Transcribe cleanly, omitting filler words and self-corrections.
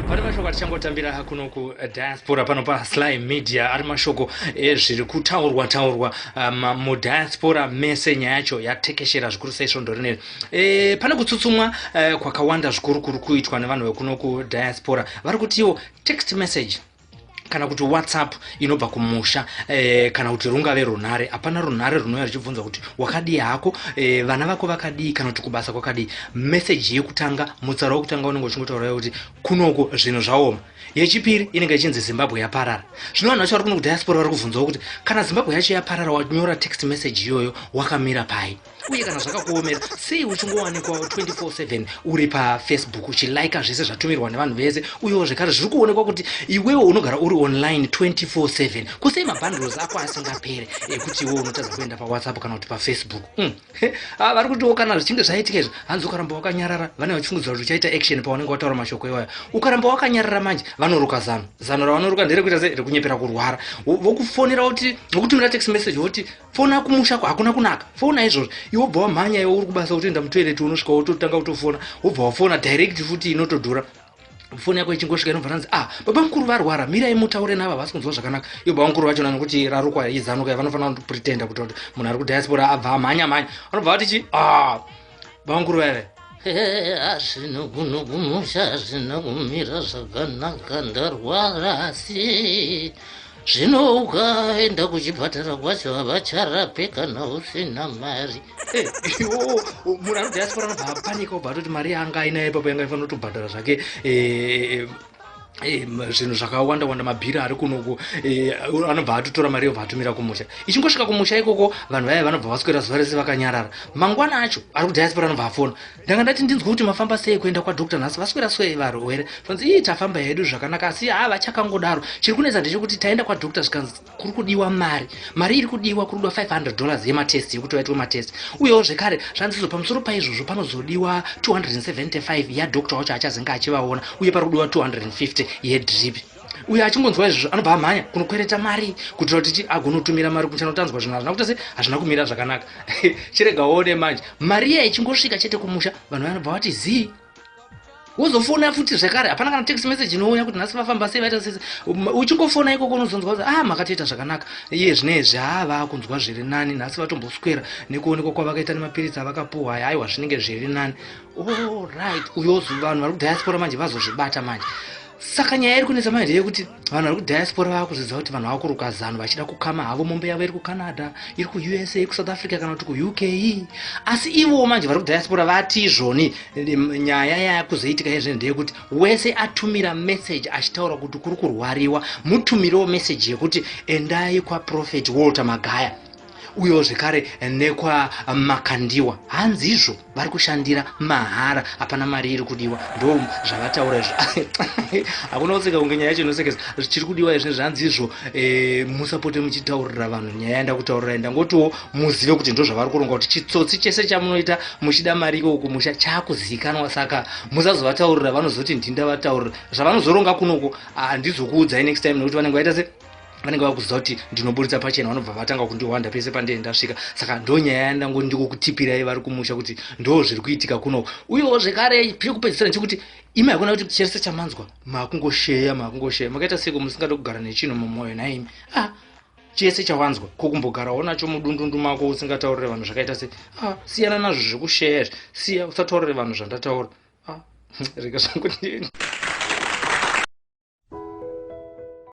Pane mashoko atichangotambira kuno kudiaspora pano paSly Media, ari mashoko ezviri kutaurwa taurwa mudiaspora mese. Nyaya yacho yatekeshera zvikuru sei svondo rineri. Pane kutsutsumwa kwakawanda zvikuru kuri kuitwa nevanhu vekuno kudiaspora. Vari kutiwo text message kana kuti WhatsApp inobva kumusha, kana kuti rungave runhare, hapana runhare runouya ruchibvunza kuti wakadii hako, vana vako vakadii, kana kuti kubasa kwakadii. Meseji yekutanga, mutsara wekutanga unenge uchingotaura kuti kunoko zvinhu zvaoma. Yechipiri inenge ichinzi Zimbabwe yaparara. Zvino vanhu vacho vari kuno kudiaspora vari kubvunzawo kuti kana Zimbabwe yacho yaparara, wanyora text message iyoyo wakamira pai? Uye kana zvakakuomera sei uchingowanikwa 24/7 uri paFacebook uchilaika zvese zvatumirwa nevanhu vese? Uyewo zvekare zviri kuonekwa kuti iwewo unogara uri online 24/7. Kusei mabundles ako asingapere ekuti iwewo unotadza kuenda paWhatsApp kana kuti paFacebook? Ah, vari kutiwo kana zvichinge zvaitika izvi, hanzi ukaramba wakanyarara, vane vachifungidzira kuti uchaita action paunenge wataura mashoko iwayo. Ukaramba wakanyarara manje vanoruka zano. Zano ravanoruka nderekuita sei? Rekunyepera kurwara. Vokufonera kuti, vokutumira text message, voti fona kumusha hakuna kunaka, fona izvozvo. Iwe wobva wamhanya, iwe uri kubasa, utoenda mutoilet, unosvika wototanga kutofona, wobva wafona direct futi inotodhura. Foni yako ichingosvika inobva ranzi, "Ah, baba mukuru varwara, mirai mutaure navo, havasi kunzwa zvakanaka." Iyo baba mukuru vachona, nokuti rarukwa izanuka, vanofanira kupretenda kuti munhu ari kudiaspora abva amhanya mhanya, vanobva vati chi, "Ah, baba mukuru vaive Hazvino kuno kumusha hazvina kumira zvakanaka, ndarwara, asi zvino ukaenda kuchipatara kwacho havacharape kana usina mari." Eh, iwo munhu ari kudiaspora anobva apanika, obva atoti mari yanga ainayo ipapo yanga ifanira kutobhadhara zvake zvinhu zvakawanda wanda, mabhiri ari kunoku, anobva atotora mari yobva atumira kumusha. Ichingosvika kumusha ikoko, vanhu vaya vanobva vaswera zuva rese vakanyarara. Mangwana acho ari kudiaspora anobva afona, "Ndanga ndati ndinzwe kuti mafamba sei kuenda kwadoctor nhasi, vaswera sei varwere?" Fanzi, "Ii, tafamba hedu zvakanaka, asi ha vachakangodaro. Chiri kunetsa ndechekuti taenda kwadoctor, zvikanzi kuri kudiwa mari. Mari iri kudiwa, kuri kudiwa $500 yematest, yekuti vaitwe matest. Uyewo zvekare zvanzizo pamusoro paizvozvo panozodiwa 275 yadoctor wacho achazenge achivaona, uye pari kudiwa 250 yedrip." Uyo achingonzwa izvozvo anobva amhanya kunokwereta mari kuitira kuti chi agonotumira mari kuchanotanzwa zvinhu hazvina kuita se hazvina kumira zvakanaka. Chirega uone manje, mari iya ichingosvika chete kumusha, vanhu vanobva vati zii. Wozofona futi zvekare, hapana kana text message inouya kuti nhasi vafamba sei, vaita sei. Uchingofona ikoko unozonzwa kuti, "Ah, makatoita zvakanaka, iye zvinezvi ha vaakunzwa zviri nani, nhasi vatomboswera nekuonekwa kwavakaita nemapiritsi avakapuhwa aya, aiwa zvinenge zviri nani." Allright, uyo vanhu vari kudiaspora manje vazozvibata manje. Saka nyaya iri kunetsa manje ndeyekuti vanhu vari kudiaspora vaakuzvidza kuti vanhu vakuruka zano, vachida kukama havo mombe yavo iri kuCanada, iri kuUSA, iri kuSouth Africa kana kuti kuUK. Asi ivowo manje vari kudiaspora vati izvoni nyaya yakuzoitika yezvinhu ndeyekuti wese atumira message achitaura kuti kuri kurwariwa, mutumirewo message yekuti endai kwaProphet Walter Magaya, uyewo zvekare nekwaMakandiwa. Hanzi izvo vari kushandira mahara, hapana mari iri kudiwa. Ndo zvavataura izvo. Hakuna kuseka kunge nyaya yacho inosekesa. Chiri kudiwa izvi zvanzi izvo, musapote muchitaurira vanhu nyaya yandakutaurirai. Ndangotiwo muzive kuti ndo zvavari kuronga, kuti chitsotsi chese chamunoita muchida mari iko kumusha chaakuzikanwa. Saka musazovataurira, vanozoti ndindavataurira. Zvavanozoronga kunoko handizokuudzai next time, nekuti vanenge vaita se vanenge vakuziva kuti ndinoburitsa pachena, vanobva vatanga kundiwanda pese pandee ndasvika. Saka ndo nyaya yandango ndikukutipirai vari kumusha kuti ndo zviri kuitika kuno. Uyewo zvekare chekupedzisira ndechekuti imi hakuna kuti chese chamanzwa makungosheya, makungosheya. Makaita seko musingade kugara nechinhu mumwoyo naimi? Ah, chese chawanzwa kokumbogarawo nacho mudundundu mako usingataurire vanhu zvakaita sei? Ah, siyana nazvo zvekusheya izvi, siya, usataurire vanhu zvandataura. Ah, rega zvangu ndini.